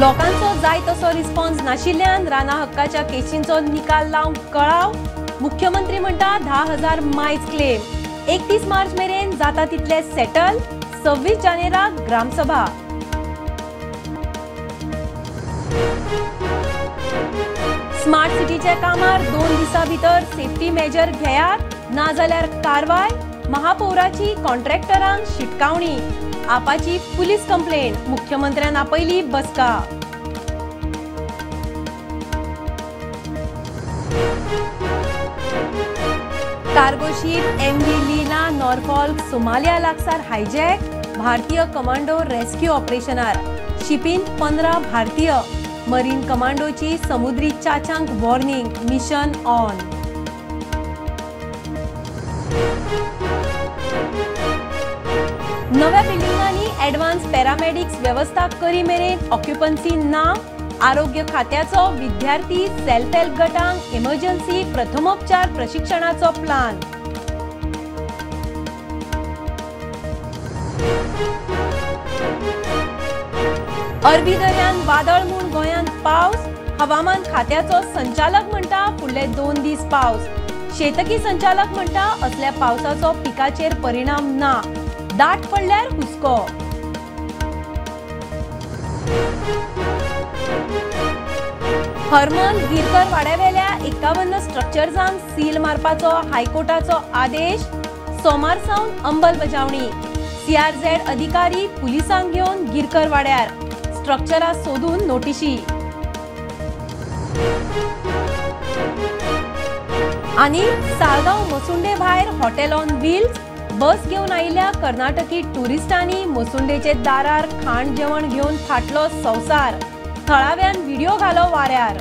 लोकांचो जाय तसो रिस्पॉन्स नाशिल्ल्यान राना हक्काच्या केशींचो निकाल लावंक कळाव. मुख्यमंत्री म्हणटा 10,000 मायज क्लेम. 31 मार्च मेरेन जाता तितले सेटल. 26 जानेराक ग्रामसभा. स्मार्ट सिटीच्या कामार 2 दिसां भितर सेफ्टी मेजर घेयात, नाजाल्यार कारवाय. महापौराची कॉन्ट्रॅक्टरांक शिटकावणी. Apache police complain. मुख्यमंत्र्यान आपयली बसका. Cargo ship MV Lena Norfolk Somalia लागसार हायजॅक. भारतीय कमांडो रेस्क्यू ऑपरेशनार. शिपीन 15 भारतीय. मरीन कमांडोची समुद्री चाचांक वॉर्निंग. Mission on. नव्या बिल्डिंगांनी ॲडव्हान्स पॅरामेडिक्स व्यवस्था करी मेरेन ऑक्युपन्सी ना. आरोग्य खात्याचो विद्यार्थी सेल्फ हेल्प गटांक इमर्जन्सी प्रथमोपचार प्रशिक्षणाचो प्लान. अरबी दर्यान वादळ म्हूण गोंयांत पावस. हवामान खात्याचो संचालक म्हणटा फुडले 2 दीस पावस. शेतकी संचालक म्हणटा असल्या पावसाचो पिकाचेर परिणाम ना. दाट पडल्यार हुस्को. हरमल गिरकर वाड्यावेल्या 51 स्ट्रक्चर्सांक सील मारपाचो हायकोर्टाचो आदेश. सोमार सावन अंमलबजावणी. सीआरझेड अधिकारी पुलिसांक घेवन गिरकर वाड्यार. स्ट्रक्चरां सोदून नोटिशी. आनी साळगांव मसुंडे भायर हॉटेल ऑन व्हील्स बस घेवन आयिल्ल्या कर्नाटकी टुरिस्टांनी मसुंडेचे दारार खाण जेवण घेवन फाटलो संवसार. थळाव्यान व्हिडिओ घालो वाऱ्यार.